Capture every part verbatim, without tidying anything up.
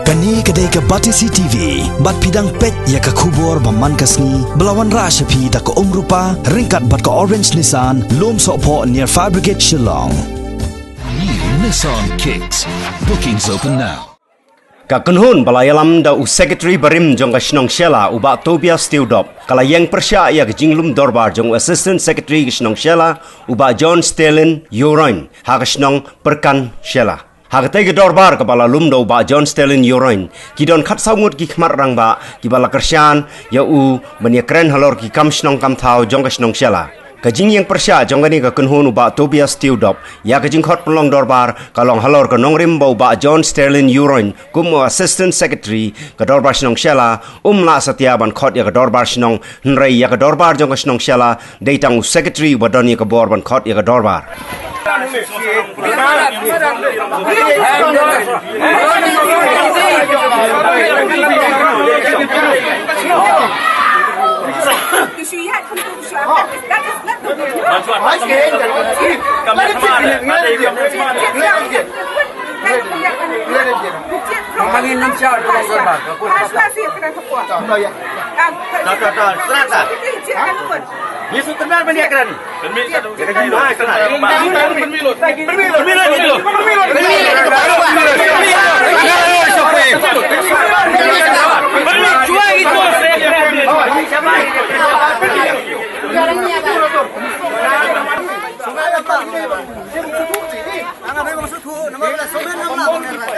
Kane ka dei ka Batesi T V, bad phi dang peit ïa ka khubor ba man ka sngi, ba la wanrah sha phi da ka Umrupa, ryngkat bad ka Orange Nissan, Lum Sohphoh near Fire Brigade Shillong. New Nissan Kicks. Bookings open now. Ka kynhun ba la ïalam da u Secretary barim jong ka shnong Shella u Bah Tobias Theodop, ka la ïeng pyrshah ïa ka jinglum dorbar jong u Assistant Secretary ka shnong Shella u Bah John Stalin Yoroin ha ka shnong Pyrkan Shella. Ha katei ka dorbar kaba la lum da u Bah John Stalin Yoroin, ki don khatsaw ngut ki khmat rangbah kiba la kyrshan ïa u ban ïakren halor ki kam shnong kam thaw jong ka shnong Shella. Ka jingïeng pyrshah jong kane ka kynhun u Bah Tobias Theodop ïa ka jingkhot pynlong dorbar ka long halor ka nongrim ba u Bah John Stalin Yoroin kum u Assistant Secretary ka dorbar shnong Shella um lah satia ban khot ïa ka dorbar shnong, hynrei ïa ka dorbar jong ka shnong Shella dei tang u Secretary uba don ïa ka bor ban khot ïa ka dorbar.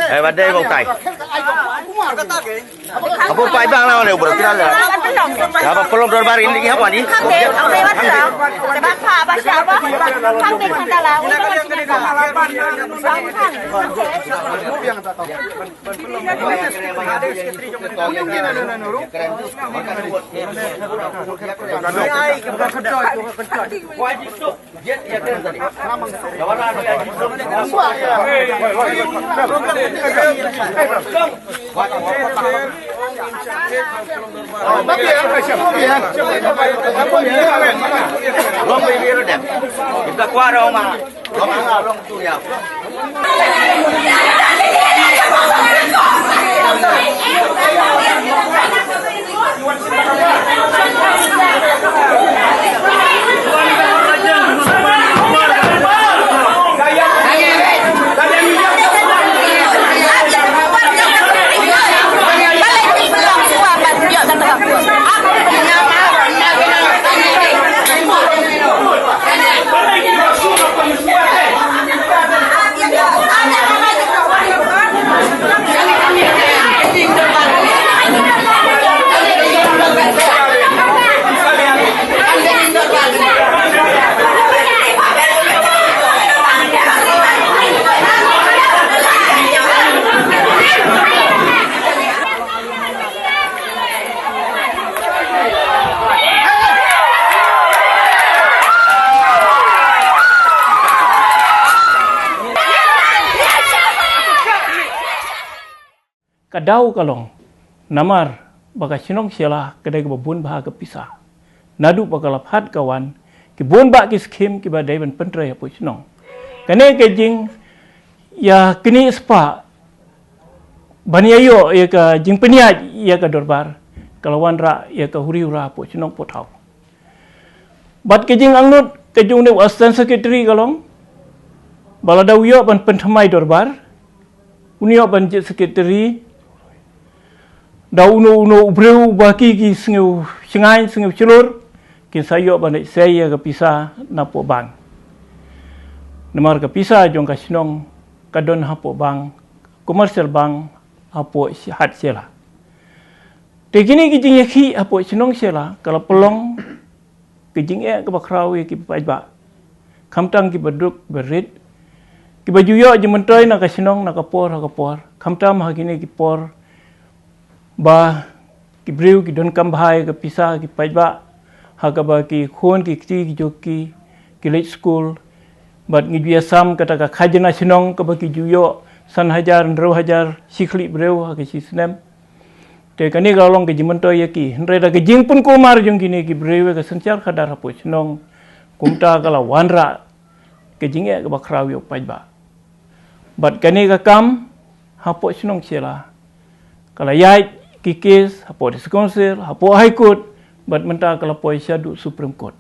Eh, badai bau tai. Abu paidbah na wale ubra kira la. Aba pynlong dorbar ini ki haba ni. Ka daw ka long namar ba ka shnong Shella ka dei kaba bun bha ka pisa. Naduh ba ka la phad ka wan, ki bun bah ki skim kiba dei ban pyntrei hapoh shnong. Kane ka jing ïa kine spah ban ïa ïoh ïa ka jingpynïaid ïa ka dorbar, ka la wanrah ïa ka huri hura hapoh shnong Phuthau. Bad ka jingangnud ka jong u Assistant Secretary ka long ba lada u ïoh ban pynthymmai dorbar, un ïoh ban jied Secretary da uno uno u briew ba ki ki sngew shngaiñ sngew shlur, kin sa ïoh ban leit sei ïa ka pisa napoh bank. Namar ka pisa jong ka shnong ka don hapoh bank, commercial bank hapoh Hat Shella. Te kine ki jingïakhih hapoh shnong Shella ka la pynlong ka jingeh kaba khraw ïa ki paidbah, khamtam kiba duk ba rit, kiba ju ïoh jingmyntoi na ka shnong na ka por ha ka por, khamtam ha kine ki por ba ki briew ki donkam bha ïa ka pisa ki paidbah, ha kaba ki khun ki kti ki jong ki ki leit skul. Bad ngi ju ïasam kata ka khajna shnong kaba ki ju ïoh san hajar hynriew hajar shi khlieh briew ha ka shi snem. Te kane ka long ka jingmyntoi ïa ki, hynrei da ka jingpynkulmar jong kine ki briew ïa ka synshar khadar hapoh shnong, kumta ka la wanrah ka jingeh kaba khraw ïa u paidbah. Bad kane ka kam hapoh shnong Shella Ka la ïaid ki kes hapoh District Council, hapoh High Court, bad mynta ka la poi shaduh Supreme Court.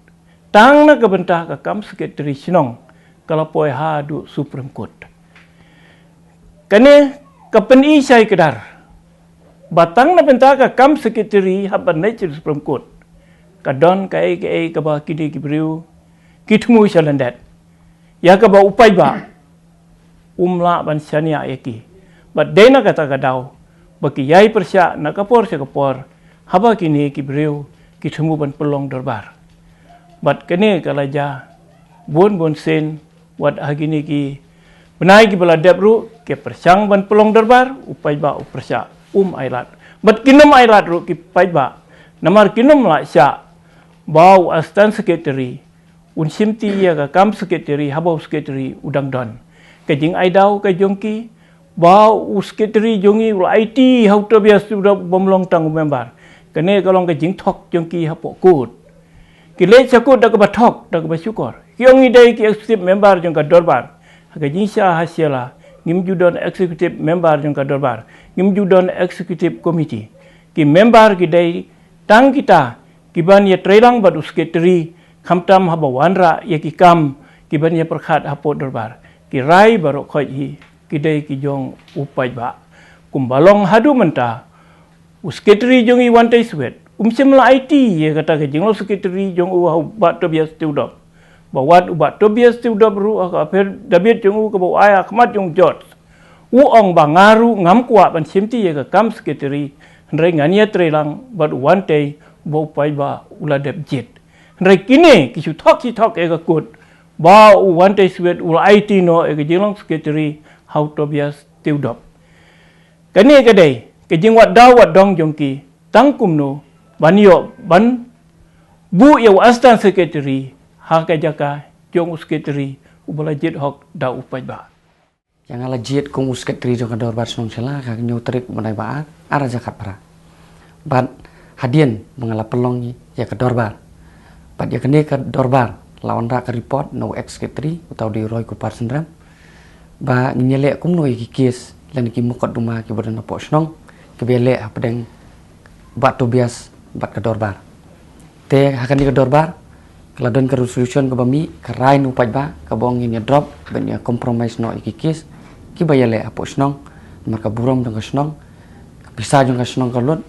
Tang na ka bynta ka kam Secretary Shnong, ka la poi haduh Supreme Court. Kane ka pyni shai kdar ba tang na bynta ka kam Secretary hap ban leit sha Supreme Court, ka don kaei kaei kaba kine ki briew ki thmu sha lyndet, ïa kaba u paidbah um lah ban shaniah ïa ki. Bad dei na kata ka daw ba ki ïai pyrshah na ka por sha ka por, haba kine ki briew ki thmu ban pynlong dorbar. Bad kane ka la jia bun bun sien, wat ha kine ki bnai kiba la dep ruh, ki pyrshang ban pynlong dorbar, u paidbah u pyrshah, um ailad. Bad kin ym ailad ruh ki paidbah, namar kin ym lah shah ba u Assistant Secretary un shimti ïa ka kam Secretary haba u Secretary u dang don. Ka jingai daw ka jong ki ba u Secretary jong ngi u la aiti ha u Tobias Syiemlieh bym long tang u member. Kane ka long ka jingthok jong ki hapoh court. Ki leit sha court da kaba thok, da kaba shukor. Ki ong ngi dei ki executive member jong ka dorbar. Ha ka jingshah ha Shella, ngim ju don executive member jong ka dorbar, ngim ju don executive committee. Ki member ki dei tang kita kiban ïatreilang bad u Secretary, khamtam haba wanrah ïa ki kam kiban ïapyrkhat hapoh dorbar. Ki rai baroh khoit hi ki dei ki jong u paidbah. Kumba long haduh mynta, u Secretary jong ngi u Wantei Swet um shym la aiti ïa kata ka jinglong Secretary jong u ha u Bah Tobias Syiemlieh. Ba wat u Bah Tobias Syiemlieh ruh ha ka affidavit jong u kaba u ai ha khmat jong u judge, u ong ba nga ruh ngam kwah ban shimti ïa ka kam Secretary, hynrei ngan ïatreilang bad u Wantei ba u paidbah u la dep jied. Hynrei kine ki shu thok shu thok ïa ka court ba u Wantei Swet u la aiti noh ïa ka jinglong Secretary ha u Tobias Syiemlieh. Kane ka dei ka jingwad daw wad dong jong ki, tang kumno ban ïoh ban buh ïa u Assistant Secretary ha ka jaka jong u Secretary uba la jied hok da u paidbah. Ïa nga la jied kum u Secretary jong ka dorbar shnong Shella ha ka hynñiew tarik bnai ba ar, ar hajar khatphra. Bad hadien ba nga la pynlong ïa ka dorbar, bad ïa kane ka dorbar la wanrah ka report na u ex Secretary, uta u dei u Roy Kupar Synrem, ba ngin ïaleh kumno ïa ki kes lane ki mukotduma kiba don hapoh shnong, kiba ïaleh hapdeng Bah Tobias bad ka dorbar. Te ha kane ka dorbar ka la don ka resolution kaba mih, ka rai na u paidbah kaba ong ngin ïa drop ban ïa compromise noh ïa ki kes kiba ïaleh hapoh shnong, namar ka burom jong ka shnong, ka pisa jong ka shnong ka lut,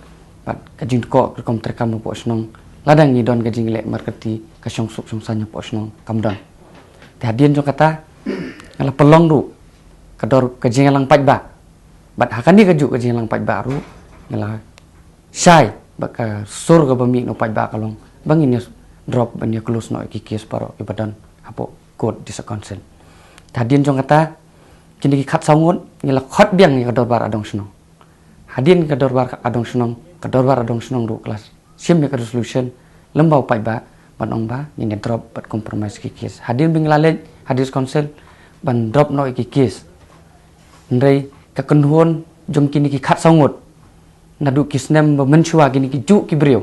bad ka jingtkoh ka rukom treikam hapoh shnong lada ngi don ka jingleh markyrti ka shongsuk shongsaiñ hapoh shnong kam don. Te hadien jong kata nga la pynlong ruh ka dor ka jingïalang paidbah. Bad ha kane kajuh ka jingïalang paidbah ruh nga la shai ba ka sur kaba mih na u paidbah ka long ba ngin ïa drop ban ïa close noh ïa ki kes baroh kiba don hapoh court District Council. Te hadien jong kata, kine ki khatsaw ngut ngi la khot biang ïa ka dorbar adong shnong. Hadien ka dorbar adong shnong, ka dorbar adong shnong ruh ka la shim ïa ka resolution lem bad u paidbah ban ong ba ngin ïa drop bad compromise ki kes. Hadien ba ngi la leit ha District Council ban drop noh ïa ki kes, hynrei ka kynhun jong kine ki khatsaw ngut naduh ki snem ba mynshuwa, kine ki juh ki briew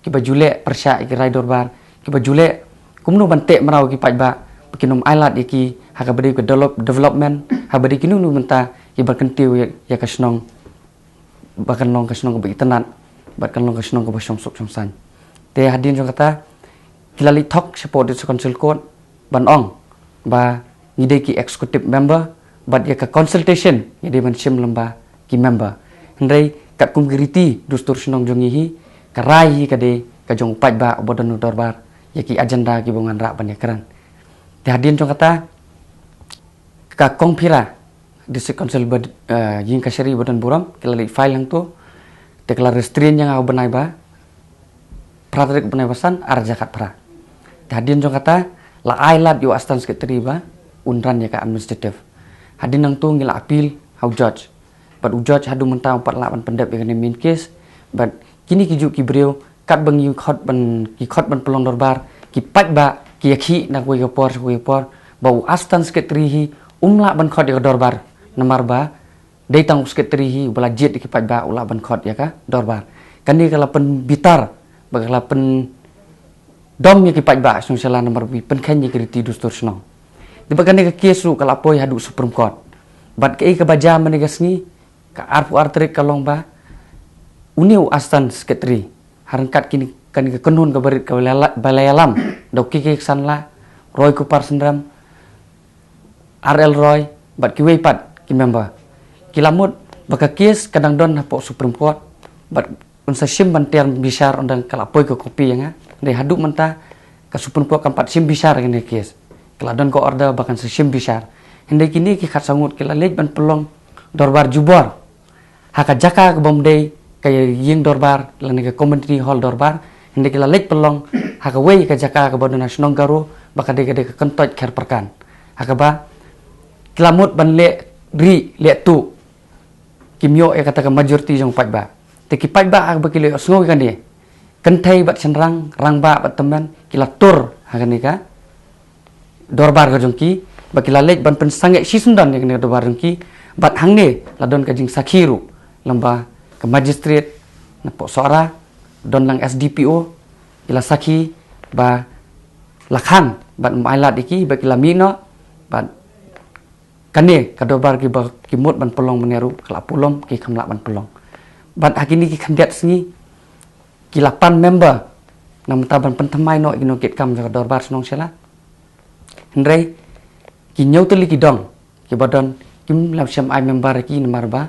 kiba ju leh pyrshah ïa ki rai dorbar, kiba ju leh kumno ban teh mraw ïa ki paidbah ba kin ym ailad ïa ki ha kaba dei ka develop- development, ha kaba dei kino kino bynta kiba kyntiew ïa, ïa ka shnong ba kan long ka shnong kaba itynnad bad kan long ka shnong kaba shongsuk shongsaiñ. Te hadien jong kata ki la leit thok shapoh District Council Court ban ong ba ngi dei ki executive member bad ïa ka consultation ngi dei ban shim lem bad ki member. Hynrei katkum ki riti dustur shnong jong ngi hi, ka rai hi ka dei ka jong u paidbah uba don ha dorbar ïa ki agenda kiba ngan rah ban ïa kren. Te hadien jong kata ka kong Phira, District Council ba, eh, Ïing Kashari ba don burom, ki la leit file hangto, te ki la restrain ïa nga ha u bnai ba phra tarik bnai ba san ar hajar khatphra. Te hadien jong kata la ai lad ïa u Assistant Secretary ba un run ïa ka administrative. Hadien hangto ngi la appeal ha u judge. Bad u judge haduh mynta um pat lah ban pyndep ïa kane main case. Bad kine ki juh ki briew katba ngi khot ban, ki khot ban pynlong dorbar, ki paidbah ki ïakhih na kawei ka por sha kawei ka por ba u Assistant Secretary hi um lah ban khot ïa ka dorbar, namar ba dei tang u Secretary hi uba la jied ïa ki paidbah u lah ban khot ïa ka dorbar. Kane ka la pynbitar bad ka la pyndom ïa ki paidbah shnong Shella namar ba ki pynkheiñ ïa ki riti dustur shnong. Te bad kane ka case ruh ka la poi haduh Supreme Court. Bad kaei kaba jia mynne ka sngi, ka arphew ar tarik ka long ba une u Assistant Secretary, ha ryngkat kine, kane ka kynhun ka barit kaba la, ba la ïalam da u K K Sanla, Roy Kupar Synrem, R L Roy bad kiwei pat ki member, ki la mut ba ka case ka dang don hapoh Supreme Court, bad un sa shim ban tiar bishar, ynda ka la poi ka kopi ïa nga. Hynrei haduh mynta ka Supreme Court kam pat shim bishar ïa kane ka case. Ka la don ka order ba kan sa shim bishar. Hynrei kine ki khatsaw ngut ki la leit ban pynlong dorbar jubor ha ka jaka kaba ym dei ka ïing dorbar lane ka community hall dorbar, hynrei ki la leit pynlong ha kawei ka jaka kaba don ha shnong Garo, ba ka dei, ka dei ka kyntoit Kherperkan, ha kaba ki la mut ban leh rieh leh tuh, kim ïoh ïa kata ka majority jong u paidbah. Te ki paidbah ha kaba ki la ïohsngew ïa kane, kynthei bad shynrang, rangbah bad tymmen, ki la tur ha kane ka dorbar ka jong ki, ba ki la leit ban pynsangeh shisyndon ïa kane ka dorbar jong ki. Bad hangne la don ka jingsakhi ruh, lem bad ka magistrate napoh Sohra, don lang S D P O, ki la sakhi ba la khang bad ym ailad ïa ki, ba ki la mih noh, bad kane ka dorbar kiba ki mut ban pynlong mynne ruh ka la pulom, ki kham lah ban pynlong. Bad ha kine ki khyndiat sngi ki la pan member na ka bynta ban pynthymmai noh ïa ki nongkitkam jong ka dorbar shnong Shella. Hynrei ki hynñiew tylli ki dong kiba don, kim lah shym ai member ïa ki namar ba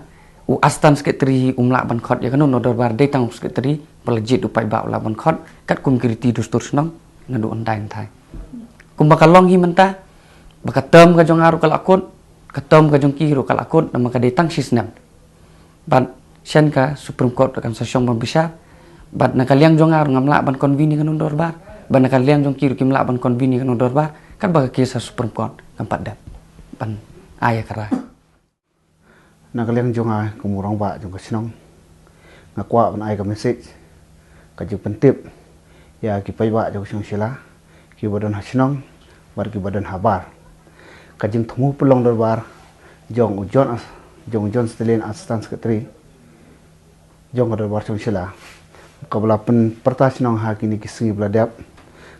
u Assistant Secretary um lah ban khot ïa kano kano dorbar, dei tang u Secretary ba la jied u paidbah u lah ban khot katkum ki riti dustur shnong naduh hyndai hynthai. Kumba ka long hi mynta, ba ka term ka jong nga ruh ka la kut, ka term ka jong ki ruh ka la kut, namar ka dei tang shisnem. Bad shen ka Supreme Court kan sa shong ban bishar. Bad na ka liang jong nga ruh ngam lah ban convene ïa kano dorbar, bad na ka liang jong ki ruh kim lah ban convene ïa kano dorbar katba ka case ha Supreme Court kam pat dep ban ai ïa ka rai. Na ka liang jong nga kum u rangbah jong ka shnong, nga kwah ban ai ka message, ka jingpyntip ïa ki paidbah jong ka shnong Shella, kiba don ha shnong bad kiba don ha bar. Ka jingthmu pynlong dorbar jong u John As-, jong u John Stalin, Assistant Secretary jong ka dorbar shnong Shella, kaba la pynpyrta shnong ha kine ki sngi ba la dep,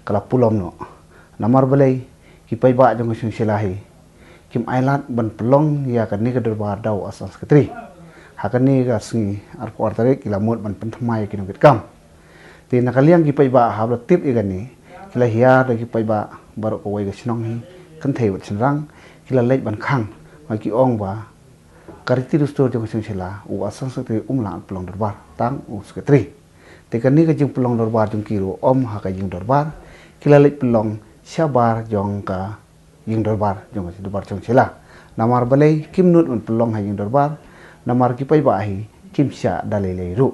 ka la pulom noh. Namar balei? Ki paidbah jong ka shnong Shella hi kim ailad ban pynlong ïa kane ka dorbar da u Assistant Secretary. Ha kane ka sngi arphew ar tarik ki la mut ban pynthymmai ïa ki nongkitkam. Te na ka liang ki paidbah haba la tip ïa kane, ki la hiar da ki paidbah baroh kawei ka shnong hi, kynthei bad shynrang, ki la leit ban khang, ma ki ong ba ka riti dustur jong ka shnong Shella, u Assistant Secretary um lah pynlong dorbar, tang u Secretary. Te kane ka jingpynlong dorbar jong ki ruh ym ha ka ïing dorbar, ki la leit pynlong shabar jong ka ïing dorbar jong ka dorbar shnong Shella. Namar balei? Kim nud ban pynlong ha ïing dorbar, namar ki paidbah hi kim shah da lei lei ruh.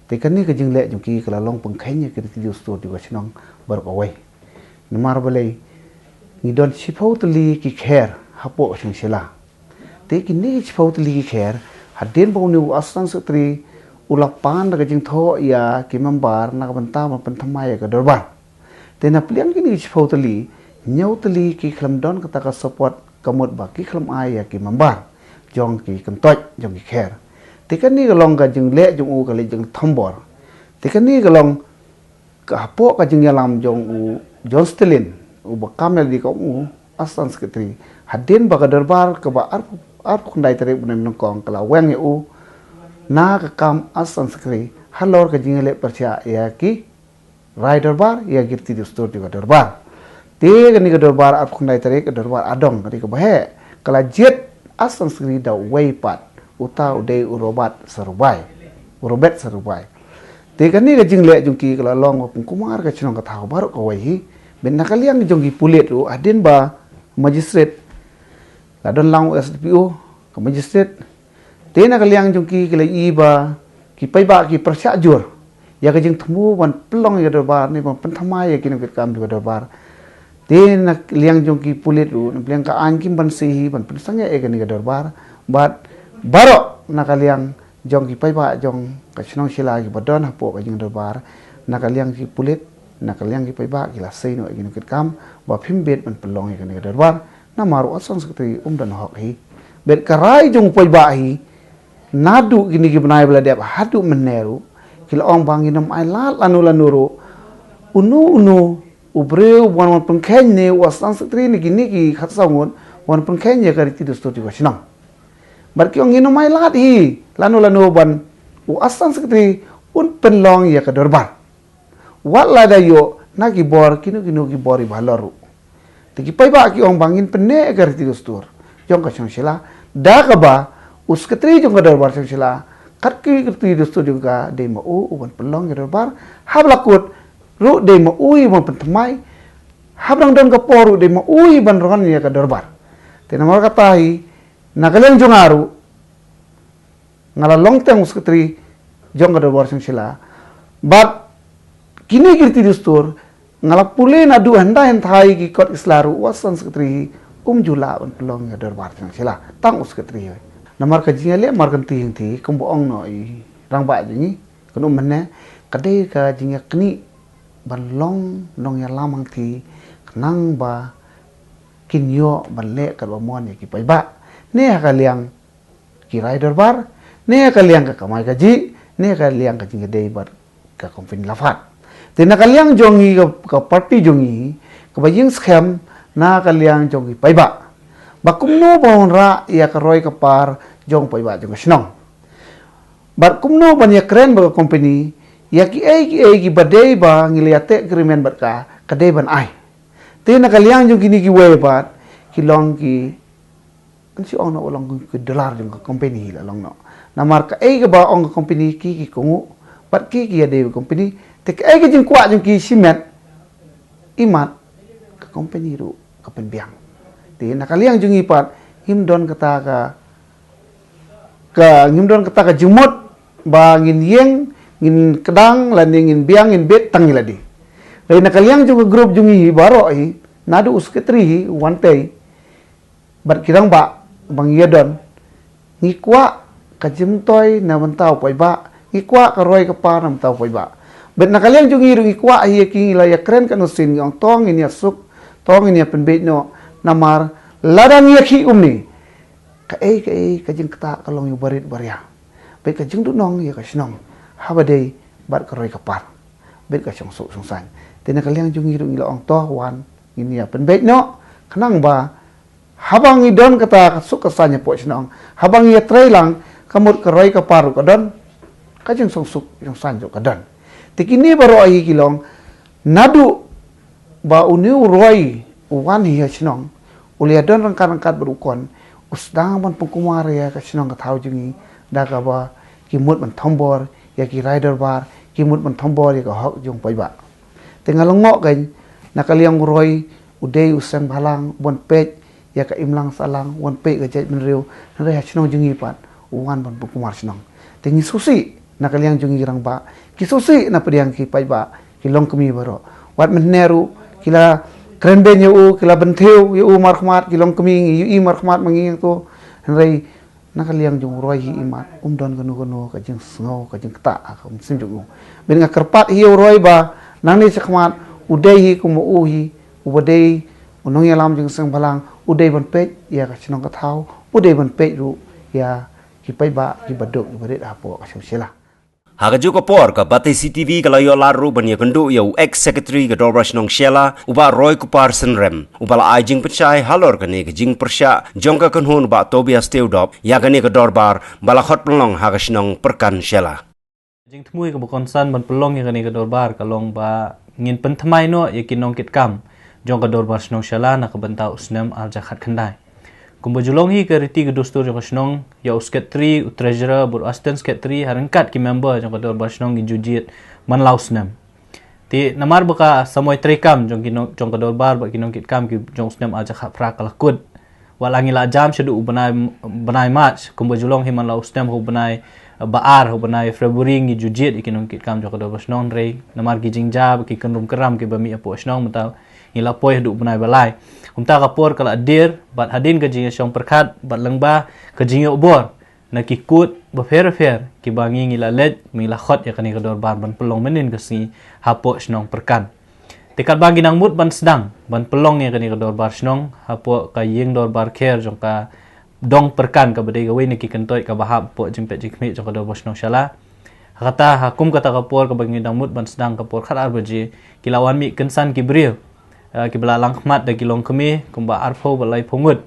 Te kane ka jingleh jong ki ka la long pynkheiñ ïa ki riti dustur jong ka shnong baroh kawei. Namar balei? Ngi don shiphew tylli ki kher hapoh ka shnong Shella. Te kine ki shiphew tylli ki kher, hadien ba une u Assistant Secretary u la pan da ka jingthoh ïa ki member na ka bynta ban pynthymmai ïa ka dorbar. Te na pliang kine ki shiphew tylli, hynñiew tylli ki khlem don kata ka support, ka mut ba ki khlem ai ïa ki member jong ki kyntoit jong ki kher. Te kane ka long ka jingleh jong u, ka leh jingthombor. Te kane ka long ka hapoh ka jingïalam jong u John Stalin, uba kam ïalade kum u Assistant Secretary, hadien ba ka dorbar kaba arphew, arphew khyndai tarik bnai Nyngkong ka la weng ïa u na ka kam Assistant Secretary halor ka jingïaleh pyrshah ïa ki rai dorbar, ïa ki riti dustur jong ka dorbar. Te kane ka dorbar arphew khyndai tarik, ka dorbar Adong, ka dei kaba heh, ka la jied Assistant Secretary da uwei pat, uta u dei u Robert Sarubai. U Robert Sarubai. Te kane ka jingleh jong ki ka la long ba pynkulmar ka shnong ka thaw baroh kawei hi. Bad na ka liang jong ki pulit ruh, hadien ba magistrate, la don lang u S D P O, ka magistrate. Te na ka liang jong ki ki la ïohi ba ki paidbah ki pyrshah jur ïa ka jingthmu ban pynlong ïa ka dorbar ne ban pynthymmai ïa ki nongkitkam jong ka dorbar. Te na ka liang jong ki pulit ruh, na ka liang ka aiñ kim banse hi ban pynsangeh ïa kane ka dorbar. Bad baroh na ka liang jong ki paidbah jong ka shnong Shella kiba don hapoh ka jingdorbar, na ka liang ki pulit, na ka liang ki paidbah ki la sei noh ïa ki nongkitkam ba phim bit ban pynlong ïa kane ka dorbar. Namar u Assistant Secretary um don hok hi. Bad ka rai jong u paidbah hi, naduh kine ki bnai ba la dep haduh mynne ruh, ki la ong ba ngin ym ailad lano lano ruh. Uno uno u briew ban wan pynkheiñ ne u Assistant Secretary ne kine ki khatsaw ngut, wan pynkheiñ ïa ka riti dustur jong ka shnong. Bad ki ong ngin ym ailad hi lano lano ban u Assistant Secretary un pynlong ïa ka dorbar. Wat la da ïoh na ki bor kino kino ki bor iba halor ruh. Te ki paidbah ki ong ba ngin pynneh ïa ka riti dustur jong ka shnong Shella, da kaba u Secretary jong ka dorbar shnong Shella, kat ki riti dustur jong ka, dei ma u u ban pynlong ïa ka dorbar. Haba la kut ruh dei ma u u ban pynthymmai. Haba dang don ka por ruh dei ma u u ban ron ïa ka dorbar. Te namar kata hi, na ka liang jong nga ruh, nga la long tang u Secretary jong ka dorbar shnong Shella. Bad kine ki riti dustur, nga la pule naduh hyndai hynthai ki kot ki sla ruh, u Assistant Secretary um ju lah ban pynlong ïa ka dorbar shnong Shella, tang u Secretary hi. Namar ka jingïaleh markynti hangtei, kumba ong noh i rangbah jong ngi, kane mynne ka dei ka jingïaknieh ban long nongïalam hangtei, khnang ba kin ïoh ban leh katba mon ïa ki paidbah, ne ha ka liang ki rai dorbar, ne ha ka liang ka kamai kajih, ne ha ka liang ka jingïadei bad ka company Lafat. Te na ka liang jong ngi ka, ka party jong ngi, kaba ïeng skhem na ka liang jong ki paidbah, ba kumno ban wanrah ïa ka roi ka par jong paidbah jong ka shnong. Bad kumno ban ïakren bad ka company ïa kiei kiei kiba dei ba ngi la ïateh agreement bad ka, ka dei ban ai. Te na ka liang jong kine kiwei pat, ki long ki, yn shu ong noh, long ki dollar jong ka company la long noh. Namar kaei kaba ong ka company ki, ki kohnguh, bad ki, ki ïadei bad company. Te kaei ka jingkwah jong ki shimet, imat ka company ruh ka pynbiang. Te na ka liang jong ngi pat, ngim don kata ka, ka, ngim don kata ka jingmut ba ngin ïeng, ngin kdang, lane ngin biang, ngin bit tang ïa lade. Lane na ka liang jong ka group jong ngi baroh hi, naduh u Secretary hi, u wan tei, bad ki rangbah ba ngi ïadon, ngi kwah ka jingmyntoi na bynta u paidbah, ngi kwah ka roi ka par na bynta u paidbah. Bad na ka liang jong ngi ruh ngi kwah hi ïa ki, ngi la ïakren katno sien, ngi ong to ngin ïasuk, to ngin ïapynbeit noh. Namar lada ngi ïakhih kumne, kaei kaei ka jingktah ka long ïa u barit baria. Bad ka jingduhnong ïa ka shnong, haba dei bad ka roi ka par, bad ka shongsuk shongsaiñ. Te na ka liang jong ngi ruh ngi la ong to wan, ngin ïapynbeit noh, khnang ba haba ngi don kata ka suk ka saiñ hapoh shnong, haba ngi ïatrei lang, ka mut ka roi ka par ruh ka don, ka jingshongsuk shongsaiñ ruh ka don. Te kine baroh hi ki long, naduh ba une u roi u wan hi ha shnong, u la ïadon ryngkat ryngkat bad u khon, u sdang ban pynkulmar ïa ka shnong ka thaw jong ngi, da kaba ki mut ban thombor ïa ki rai dorbar, ki mut ban thombor ïa ka hok jong paidbah. Te nga lyngngoh kein, na ka liang u roi, u dei u seng bhalang, u wan peit ïa ka imlang sahlang, u wan peit ka jaitbynriew, hynrei ha shnong jong ngi pat u wan ban pynkulmar shnong. Te ngi sngewsih na ka liang jong ngi rangbah, ki sngewsih na pdiang ki paidbah, ki longkmie baroh. Wat mynne ruh ki la kren beiñ ïa u, ki la bynthiew ïa u markhmat, ki longkmie, ngi ïohi markhmat ma ngi ïa u. Hynrei na ka liang jong u roi hi imat, um don kano kano ka jingsngew, ka jingktah ha ka mynsiem jong u. Bad nga kyrpad hi ïa u roi ba nangne shakhmat u dei hi kum u hi, uba dei u nongïalam jong ka seng bhalang, u dei ban peit ïa ka shnong ka thaw, u dei ban peit ruh ïa ki paidbah kiba duk kiba rit hapoh ka shnong Shella. Ha kajuh ka por, ka Batesi TV ka la ïoh lad ruh ban ïakynduh ïa u ex secretary ka dorbar shnong Shella, u Bah Roykupar Synrem, uba la ai jingpynshai halor kane ka jingpyrshah jong ka kynhun u Bah Tobias Theodop ïa kane ka dorbar ba la khot pynlong ha ka shnong Pyrkan Shella. Jingthmu ïa kaba kongsan ban pynlong ïa kane ka dorbar ka long ba ngin pynthymmai noh ïa ki nongkitkam jong ka dorbar shnong Shella na ka bynta u snem arhajar khatkhyndai. Kumba ju long hi ka riti ka dustur jong ka shnong, ïa u secretary, u treasurer bad u assistant secretary ha ryngkat ki member jong ka dorbar shnong ki ju jied man la u snem. Te namar ba ka samoi treikam jong ki nong, jong ka dorbar bad ki nongkitkam ki jong u snem arhajar khatphra ka la kut. Wat la ngi la jam shaduh u bnai, bnai March, kumba ju long hi man la u snem ha u bnai, eh, ba ar, ha u bnai February ngi ju jied ïa ki nongkitkam jong ka dorbar shnong, hynrei namar ki jingjia bad ki kynrum kynram kiba mih hapoh shnong mynta ngi la poi haduh u bnai ba lai. Kumta ka por ka la dier, bad hadien ka jingïashong pyrkhat bad lyngba ka jingïoh bor na ki kut bapher bapher kiba ngi, ngi la leit, ngi la khot ïa kane ka dorbar ban pynlong mynhynnin ka sngi hapoh shnong Pyrkan. Te katba ngi dang mut ban sdang ban pynlong ïa kane ka dorbar shnong hapoh ka ïing dorbar kher jong ka dong Pyrkan kaba dei kawei na ki kyntoit kaba hap hapoh jingpeit jingkhmih jong ka dorbar shnong Shella. Ha kata, ha kum kata ka por kaba ngi dang mut ban sdang, ka por khatar baje, ki la wan mih kynsan ki briew, eh, kiba la langkhmat da ki longkmie kumba arphew bad laiphew ngut,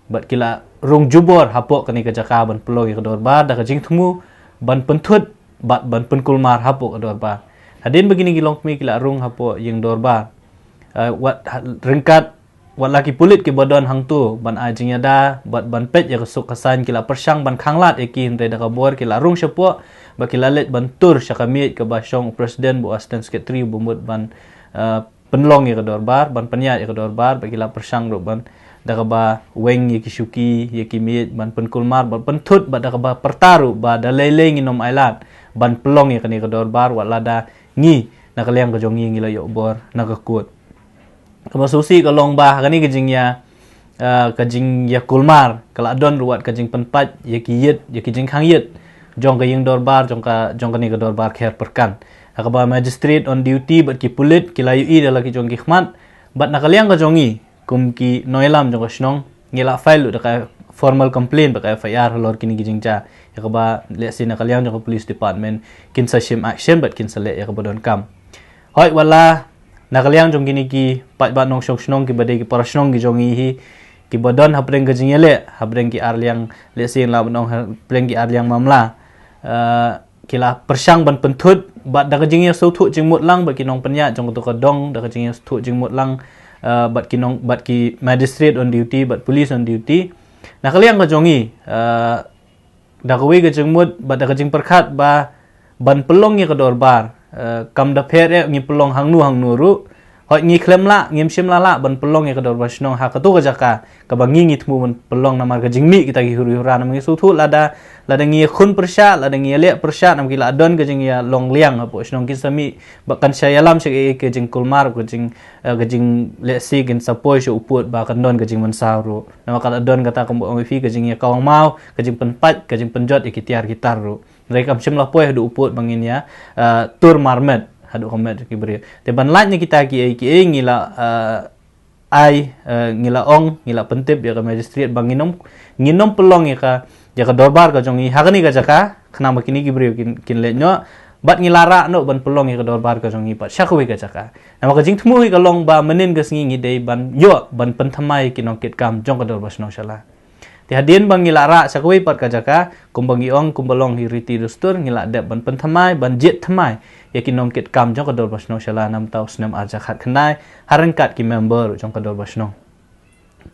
bad ki la rung jubor hapoh kane ka jaka ban pynlong ïa ka dorbar da ka jingthmu ban pynthut bad ban pynkulmar hapoh ka dorbar. Hadien ba kine ki longkmie ki la rung hapoh ïing dorbar, eh, wat ha-, ryngkat wat la ki pulit kiba don hangto ban ai jingïada bad ban peit ïa ka suk ka saiñ, ki la pyrshang ban khanglad ïa ki, hynrei da ka bor ki la rung shapoh bad ki la leit ban tur sha ka miej kaba shong u president bad u assistant secretary ba mut ban, eh, pynlong ïa ka dorbar, ban pynïaid ïa ka dorbar, bad ki la pyrshang ruh ban da kaba weng ïa ki shuki, ïa ki miej, ban pynkulmar, ban pynthut, bad da kaba pyrta ruh ba da lei lei ngin ym ailad ban pynlong ïa kane ka dorbar, wat lada ngi na ka liang ka jong ngi ngi la ïoh bor na ka kot. Kaba shisha ka long ba ha kane ka jingïa, eh, ka jingïakulmar ka la don ruh wat ka jingpynpait ïa ki ïit, ïa ki jingkhang ïit jong ka ïing dorbar, jong ka, jong kane ka dorbar kher pyrkan. Ha kaba magistrate on duty bad ki pulit ki la ïohi da la ki jong ki khmat, bad na ka liang ka jong ngi kum ki nongïalam jong ka shnong, ngi la file ruh da ka formal complaint bad ka F I R halor kine ki jingjia, ïa kaba lehse na ka liang jong ka police department kin sa shim action bad kin sa leh ïa kaba donkam. Hooid, wat la na ka liang jong kine ki paidbah nongshong shnong kiba dei ki para shnong ki jong ngi hi, kiba don hapdeng ka jingïaleh, hapdeng ki arliang, lehse la ban ong hapdeng ki arliang mamla, eh, ki la pyrshang ban pynthut bad da ka jingïasngewthuh jingmut lang bad ki nongpynïaid jong kato ka dong, da ka jingïasngewthuh jingmut lang, eh, bad ki nong, bad ki magistrate on duty bad police on duty. Na ka liang ka jong ngi, eh, da kawei ka jingmut bad da ka jingpyrkhat ba ban pynlong ïa ka dorbar, eh, kam da pher eh ngi pynlong hangno hangno ruh. Hooid, ngi khlem lah, ngim shym la lah ban pynlong ïa ka dorbar shnong ha kato ka jaka kaba ngi ngi thmu ban pynlong, namar ka jingmih kita ki huri hura, namar ngi sngewthuh lada, lada ngi ïakhun pyrshah, lada ngi ïaleh pyrshah, namar ki la don ka jingïalong liang hapoh shnong, kin sa mih ba kan sa ïalam sha ka, ka jingkulmar, ka jing, eh, ka jing, lehse kin sa poi sha u pud ba kan don ka jingmynsaw ruh. Namar ka la don kata kumba ong ïa phi, ka jingïakawang maw, ka jingpynpait, ka jingpynjot ïa ki tiar ki tar ruh. Hynrei kam shym la poi haduh u pud ba ngin ïa, eh, tur marmet haduh ka met ki briew. Te ban lait na kita kiei kiei ngi la, eh, ai, eh, ngi la ong, ngi la pyntip ïa ka magistrate ba ngin ym, ngin ym pynlong ïa ka, ïa ka dorbar ka jong ngi ha kane ka jaka, khnang ba kine ki briew kin, kin leit noh, bad ngi la rah noh ban pynlong ïa ka dorbar ka jong ngi pat sha kawei ka jaka. Namar ka jingthmu hi ka long ba mynhynnin ka sngi ngi dei ban ïoh ban pynthymmai ïa ki nongkitkam jong ka dorbar shnong Shala. Te hadien ba ngi la rah sha kawei pat ka jaka, kumba ngi ong, kumba long hi riti dustur, ngi la dep ban pynthymmai, ban jied thymmai ïa ki nongkitkam jong ka dorbar shnong Shala namar u snem ar hajar khatkhyndai, ha ryngkat ki member jong ka dorbar shnong.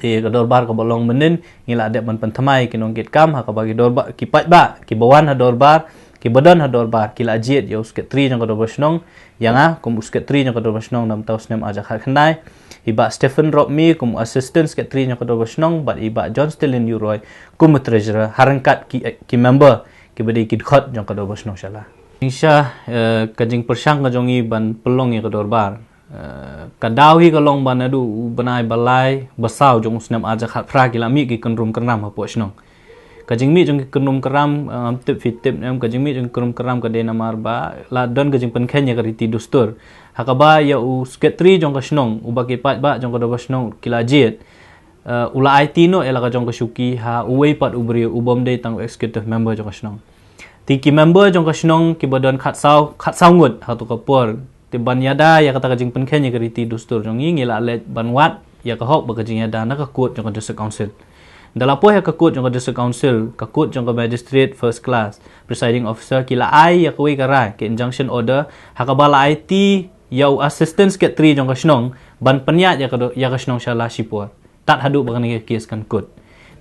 Te ka dorbar kaba long mynhynnin, ngi la dep ban pynthymmai ïa ki nongkitkam, ha kaba ki dorbar, ki paidbah kiba wan ha dorbar, kiba don ha dorbar, ki la jied ïa u secretary jong ka dorbar shnong, ïa nga kum u secretary jong ka dorbar shnong namar u snem ar hajar khatkhyndai, i Bah Stephen Ropmie kum u assistant secretary jong ka dorbar shnong, bad i Bah John Stilin Yuroi kum u treasurer, ha ryngkat ki, ki member kiba dei ki dkhot jong ka dorbar shnong Shala. Jingshisha, eh, ka jingpyrshang ka jong ngi ban pynlong ïa ka dorbar, eh, ka daw hi ka long ba naduh u bnai ba lai, ba saw jong u snem ar hajar khatphra ki la mih ki kynrum kynram hapoh shnong. Ka jingmih jong ki kynrum kynram, eh, ngam tip phi tip ne em, ka jingmih jong ki kynrum kynram ka dei namar ba la don ka jingpynkheiñ ïa ka riti dustur. Ha kaba ïa u secretary jong ka shnong, uba ki paidbah jong ka dorbar shnong ki la jied, eh, u la aiti noh ïa la ka jong ka shuki ha uwei pat u briew, u bym dei tang u executive member jong ka shnong. Te ki member jong ka shnong kiba don khatsaw, khatsaw ngut ha kato ka por. Te ban ïada ïa kata ka jingpynkheiñ ïa ka riti dustur jong ngi, ngi la leit ban wad ïa ka hok bad ka jingïada na ka kot jong ka District Council. Da la poi ha ka kot jong ka District Council, ka kot jong ka magistrate first class, presiding officer, ki la ai ïa kawei ka rai, ka injunction order, ha kaba la aiti ïa u assistant secretary jong ka shnong ban pynïaid ïa ka do-, ïa ka shnong Shala shipor tad haduh ba kane ka kes kan kut.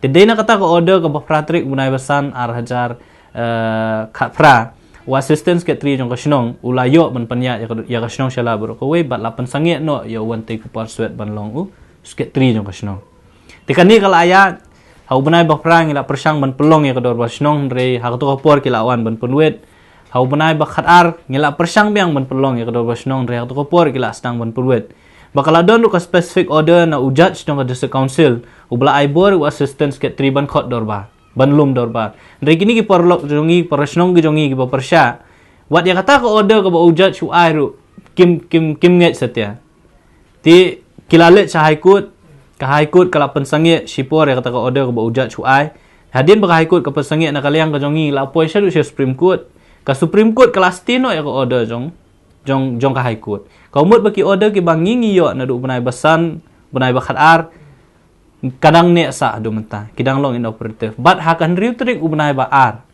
Te dei na kata ka order kaba phra tarik u bnai ba san ar hajar, eh, khatphra, u assistant secretary jong ka shnong u la ïoh ban pynïaid ïa ka, ïa ka shnong Shala baroh kawei bad la pynsangeh noh ïa u Wantei Kupar Swet ban long u secretary jong ka shnong. Te kane ka la ïaid ha u bnai ba phra, ngi la pyrshang ban pynlong ïa ka dorbar shnong, hynrei ha kato ka por ki la wan ban pynwit. Ha u bnai ba khatar ngi la pyrshang biang ban pynlong ïa ka dorbar shnong, hynrei ha kato ka por ki la sdang ban pynwit. Ba ka la don ruh ka specific order na u judge jong ka District Council uba la ai bor ïa u assistant secretary ban khot dorbar, ban lum dorbar. Hynrei kine ki paralok jong ngi, para shnong ki jong ngi kiba pyrshah, wat ïa kata ka order kaba u judge u ai ruh kim, kim, kim ngeit satia. Te ki la leit sha High Court, ka High Court ka la pynsangeh shipor ïa kata ka order kaba u judge u ai. Hadien ba ka High Court ka pynsangeh, na ka liang ka jong ngi la poi shaduh sha Supreme Court. Ka Supreme Court ka la stay noh ïa ka order jong, jong, jong ka High Court. Ka mut ba ki order kiba ngi ngi ïoh naduh u bnai ba san, bnai ba khatar, ka dang neh sah haduh mynta, ki dang long inoperative. Bad ha ka hynriew tarik u bnai ba ar,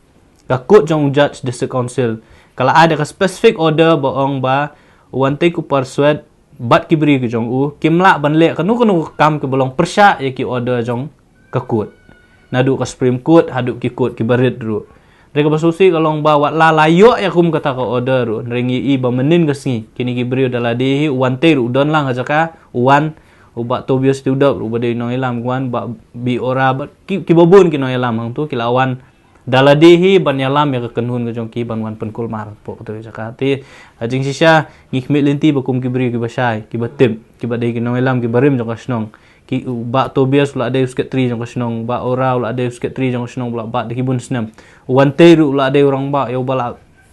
Ka court jong u judge District Council ka la ai da ka specific order ba ong ba u Wantei Kuparswet bad ki briew ki jong u kim lah ban leh kano kano ka kam kiba long pyrshah ïa ki order jong ka court, naduh ka Supreme Court haduh ki court kiba rit ruh. Hynrei kaba sngewsih ka long ba wat la la ïoh ïa kum kata ka order ruh, hynrei ngi i ba mynnin ka sngi kine ki briew da lade hi, u Wantei ruh u don lang ha jaka, u wan, u Bah Tobias Tiudap ruh ba dei nongïalam, u wan Bah Biora bad ki, kiba bun ki nongïalam hangto ki la wan da lade hi ban ïalam ïa ka kynhun ka jong ki ban wan pynkulmar hapoh kata ka jaka. Te ha jingshisha ngi khmih lynti ba kum ki briew kiba shai, kiba tip, kiba dei ki nongïalam kiba rim jong ka shnong, ki, u Bah Tobias u la dei u secretary jong ka shnong, Bah Ora u la dei u secretary jong ka shnong ba la bat da ki bun snem, u Wantei ruh u la dei u rangbah ïa u ba la,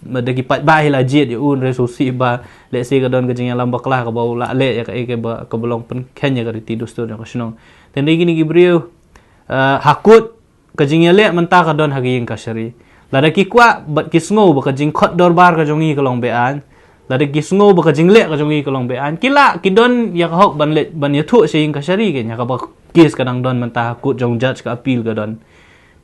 da ki paidbah hi la jied ïa u. Hynrei sngewsih ba lehse ka don ka jingïalam bakla kaba u la leh ïa kaei kaba, kaba long pynkheiñ ïa ka riti dustur jong ka shnong. Te hynrei kine ki briew, eh, ha court ka jingïaleh mynta ka don ha ka ïing kashari. Lada ki kwah bad ki sngew ba ka jingkhot dorbar ka jong ngi ka long be-aiñ, lada ki sngew ba ka jingleh ka jong ngi ka long be-aiñ, ki lah, ki don ïa ka hok ban leh, ban ïathuh sha ïing kashari kein ïa kaba case ka dang don mynta ha court jong judge, ka appeal ka don.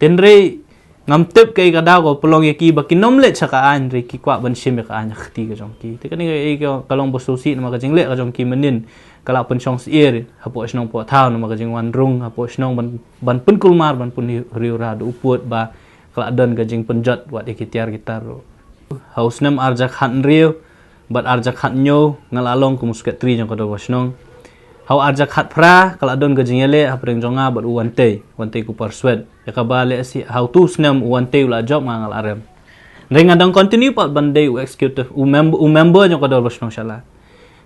Te hynrei ngam tip kaei ka daw ka pynlong ïa ki ba kin ym leit sha ka aiñ, hynrei ki kwah ban shim ïa ka aiñ ha ka kti ka jong ki. Te kane kaei ka, ka long ba sngewsih namar ka jingleh ka jong ki mynnin ka la pynshong syier hapoh shnong poh thaw namar ka jingwan rung hapoh shnong ban, ban pynkulmar, ban pynriewra. Da u pud ba ka la don ka jingpynjot wat ïa ki tiar ki tar ruh. Ha u snem arhajar khathynriew bad arhajar khathynñiew nga la long kum u secretary jong ka dorbar shnong. Ha u arhajar khatphra ka la don ka jingïaleh hapdeng jong nga bad u Wantei, Wantei Kuparswet, ïa kaba lehse ha utu u snem u Wantei u la jop, nga, nga la rem. Hynrei nga dang continue pat ban dei u executive, u member, u member jong ka dorbar shnong Shalla.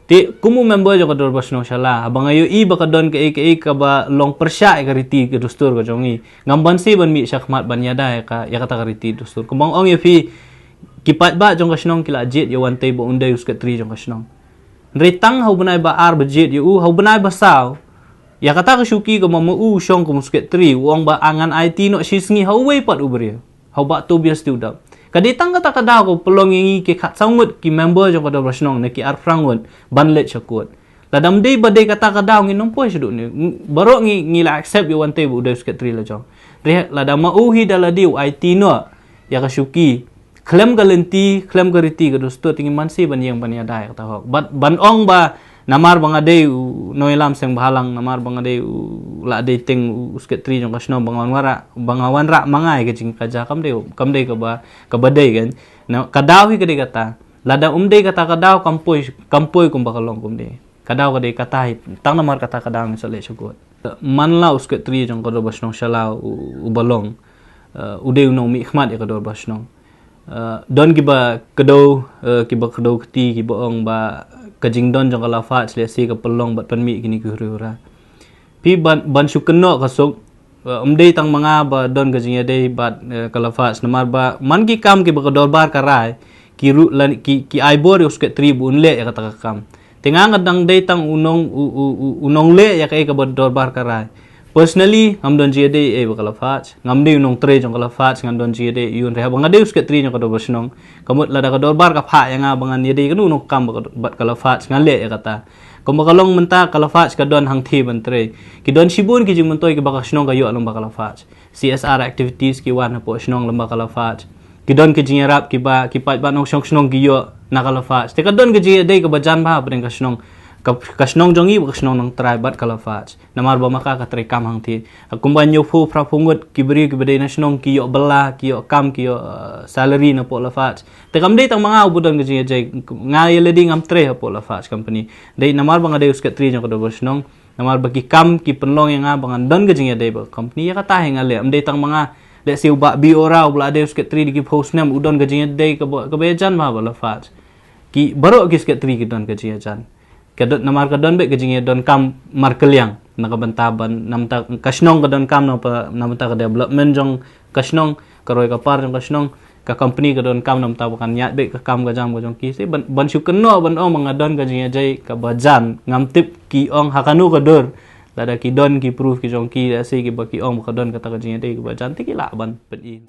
Te kum u member jong ka dorbar shnong Shalla, haba nga ïohi ba ka don kaei kaei kaba long pyrshah ïa ka riti ka dustur ka jong ngi, ngam banse ban mih shakhmat ban ïada ïa ka, ïa kata ka riti dustur. Kumba nga ong ïa phi, ki paidbah jong ka shnong ki la jied ïa u Wantei ba un dei u secretary jong ka shnong. Hynrei tang ha u bnai ba ar ba jied ïa u, ha u bnai ba saw, ïa kata ka shuki kaba ma u u shong kum u secretary, u ong ba ngan aiti noh shi sngi ha uwei pat u briew, ha u Bah Tobias Tiudap. Ka dei tang kata ka daw ka pynlong ïa ngi ki khatsaw ngut ki member jong ka dorbar shnong, ne ki arphra ngut, ban leit sha court. Lada ym dei ba dei kata ka daw ngin ym poi shaduh ne. Baroh ngi, ngi la accept ïa u Wantei ba u dei u secretary la jong. Hynrei lada ma u hi da lade u aiti noh ïa ka shuki khlem ka lynti, khlem ka riti ka dustur, te ngim banse ban ïeng ban ïada ïa kata ka hok. Bad ban ong ba namar ba nga dei u nongïalam seng bhalang, namar ba nga dei u, la dei teng u secretary jong ka shnong ba nga wan wanrah, ba nga wanrah ma nga ïa ka jingkajia, kam dei, kam dei kaba, kaba dei kan. Na ka daw hi ka dei kata. Lada um dei kata ka daw kam poi, kam poi kumba ka long kumne. Ka daw ka dei kata hi, tang namar kata ka daw ngin sa leit sha court. Man la u secretary jong ka dorbar shnong Shalla u, uba long, eh, u dei u nongmihkhmat ïa ka dorbar shnong. Eh, don kiba kdew, eh, kiba kdew kti, kiba ong ba ka jingdon jong ka Laphaj lehse ka pynlong bad pynmih kine ki huri hura. Phi ban, ban shu kynnoh ka suk, eh, um dei tang ma nga ba don ka jingïadei bad, eh, ka Laphaj, namar ba man ki kam kiba ka dorbar ka rai, ki ruh la, ki, ki ai bor ïa u secretary ba un leh ïa kata ka kam. Te nga nga dang dei tang u nong, u, u, u, u nongleh ïa kaei kaba dorbar ka rai. Personally ngam don jingïadei ei bad ka Laphaj, ngam dei u nongtrei jong ka Laphaj, ngam don jingïadei ei u, hynrei haba nga dei u secretary jong ka dorbar shnong, ka mut lada ka dorbar ka phah ïa nga ba ngan ïadei kano kano ka kam bad ka, bad ka Laphaj, ngan leh ïa kata. Kumba ka long mynta ka Laphaj ka don hangthie ban trei. Ki don shibun ki jingmyntoi kiba ka shnong ka ïoh lyngba ka Laphaj. C S R activities ki wan hapoh shnong lyngba ka Laphaj. Ki don ki jingïarap kiba ki paidbah nongshong shnong ki ïoh na ka Laphaj. Te ka don ki jingïadei kaba jan bha hapdeng ka shnong. Ka, ka shnong jong ngi bad ka shnong Nongtrai bad ka Laphaj. Namar ba ma ka ka trei kam hangthie. Kumba hynñiewphew phraphew ngut ki briew kiba dei na shnong ki ïoh bylla, ki ïoh kam, ki ïoh, eh, salary napoh Laphaj. Te kam dei tang ma nga uba don ka jingïadei, nga ïa lade ngam trei hapoh Laphaj company. Dei namar ba nga dei u secretary jong ka dorbar shnong. Namar ba ki kam ki pynlong ïa nga ba ngan don ka jingïadei bad ka company, ïa kata hi nga leh. Ym dei tang ma nga, lehse u Bah Biora uba la dei u secretary da ki phew snem u don ka jingïadei kaba, kaba ïajan bha bad Laphaj. Ki baroh ki secretary ki don ka jingïajan. Ka don, namar ka don beit ka jingïadonkam markylliang na ka bynta ban, na bynta ka shnong ka donkam na, na bynta ka development jong ka shnong, ka roi ka par jong ka shnong, ka company ka donkam na bynta ba kan ïaid beit ka kam ka jam ka jong ki. Te ban, ban shu kynnoh ban ong ba nga don ka jingïadei kaba jan, ngam tip ki ong ha kano ka dur. Lada ki don ki proof ki jong ki, lehse kiba ki ong ba ka don kata ka jingïadei kaba jan, te ki lah ban pyni.